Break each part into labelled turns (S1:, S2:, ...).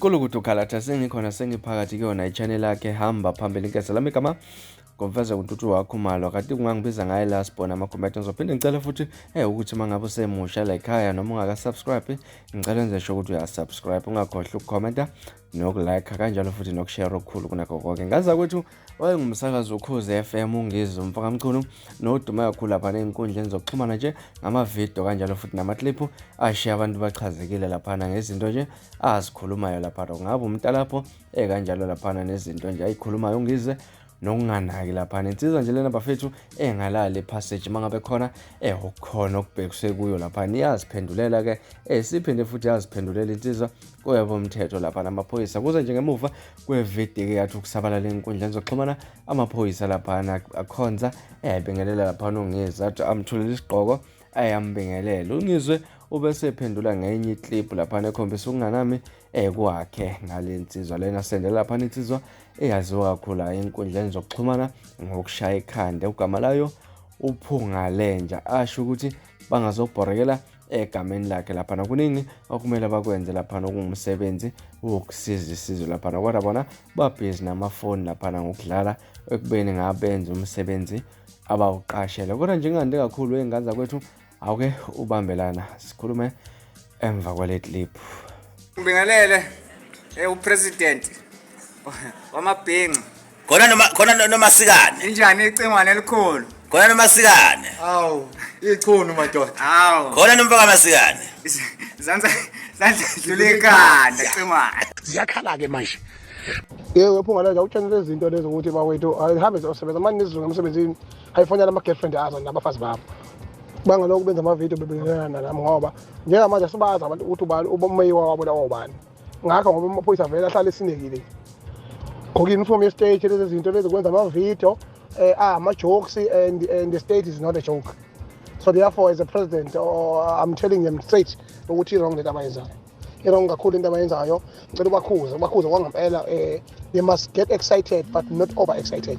S1: Kulukudu Khalatha sengikhona sengiphakathi kuyona i-channel yakhe hamba phambili nkeza lami igama ngomfeza kuNtuthu wakho Malo kanti kungangibiza ngaye la sibona ama-comment. Ngizophinde ngicela futhi ukuthi uma ngabe usemusha la ekhaya noma ungaka-subscribe, ngicela enze sure ukuthi uyasubscribe, ungakhohlwa ukukhomenta nokulike kanjalo futhi nokushare okukhulu kunakho konke. Ngaza kwethu wayengumsakazi Ukhozi FM uNgizwe Mfokamchunu nodume kakhulu laphana ey'nkundleni zokuxhumana nje ngamavidiyo kanjalo futhi namakliphu ashiya abantu bachazekile laphana ngezinto nje azikhulumayo laphana, kungabe umntalapho ekanjalo laphana nezinto nje ayikhulumayo uNgizwe nokunganaki laphana. Insizwa nje lena bafethu engalali ipassage mangabe khona okukhona okubhekiswe kuyo laphana, iyaziphendulela ke siphinde futhi yaziphendulela insizwa kwebomthetho laphana amaphoyisa. Kuze nje ngemuva kwevidiyo ke yathi ukusabalala enkundleni zokuxhumana, amaphoyisa laphana akhonza eyayibingelela laphana uNgizwe, athi amthulela isigqoko ayambingelela uNgizwe, ubese ephendula ngenye iclip laphana ekhombisa ukunganami kwakhe ngale nsizwa lena. Sendela laphana insizwa eyaziwa kakhulu enkundleni zokuxhumana ngokushaya ikhanda, ugama layo uPhungalenja, asho ukuthi bangazobhorekela egameni lakhe laphana. Kuningi okumele bakwenze laphana okungumsebenzi wokusiza isizwe laphana, kodwa bona babhizi namafoni laphana ngokudlala ekubeni ngabenza umsebenzi abawuqashele. Kodwa njengande kakhulu ey'ngane zakwethu, awuke ubambelana sikhulume emva kwale clip.
S2: Ngibingelele upresident wamabhinca.
S3: Khona noma khona nomasikane.
S2: Injani icingwane elikhulu?
S3: Khona nomasikane.
S4: Awu, ichunu madoda.
S2: Awu.
S3: Khona nomfaka masikane.
S2: Zanza zanza dlula ikhanda cingwane.
S5: Ziyakhala ke manje.
S6: Yebo phunga lenja utshena lezi zinto lezi ukuthi bakwethu ayihambe ziyosebenza manje nizilunga emsebenzini, ayifonela ama-girlfriend azo nabafazi babo. Bangalokhu benza amavidiyo bebelelana nami ngoba njengamanje sibazi abantu ukuthi ubani umeyiwa wabo lawo ubani. Ngakho ngoba amaphoyisa vele ahlale esinekile. Gqoka uniform ye-state, lezi zinto lezi kwenza amavidiyo ama-jokes and the state is not a joke. So therefore as a president I'm telling them straight ukuthi i-wrong lento abayenzayo. I-wrong kakhulu into abayenzayo. Ngicela ubakhuze, ubakhuze kwangempela, they must get excited but not over excited.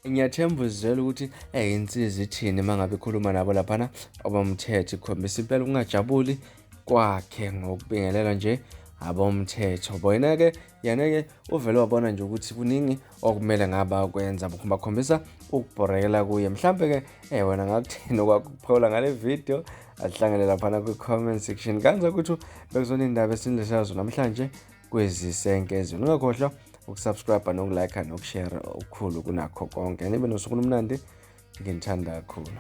S1: Ngiyathemba uzizwela ukuthi insizwa ithini uma ngabe ikhuluma nabo laphana abomthetho, ikhombisa impela ukungajabuli kwakhe ngokubingelela nje abomthetho. Bona-ke yena-ke uvele wabona nje ukuthi kuningi okumele ngabe akwenza, bakhombisa ukubhorekela kuye. Mhlampe-ke wena ngakuthini okwakuphawula ngale video? Ahlangene laphana kwi-comment section. Kanza ukuthi bekuzona iy'ndaba esinilethela namhlanje kwezisenkezweni. Ungakhohlwa ukusubscribe nokulike nokushare okukhulu kunakho konke. Nibe nosuku olumnandi, nginithanda kakhulu.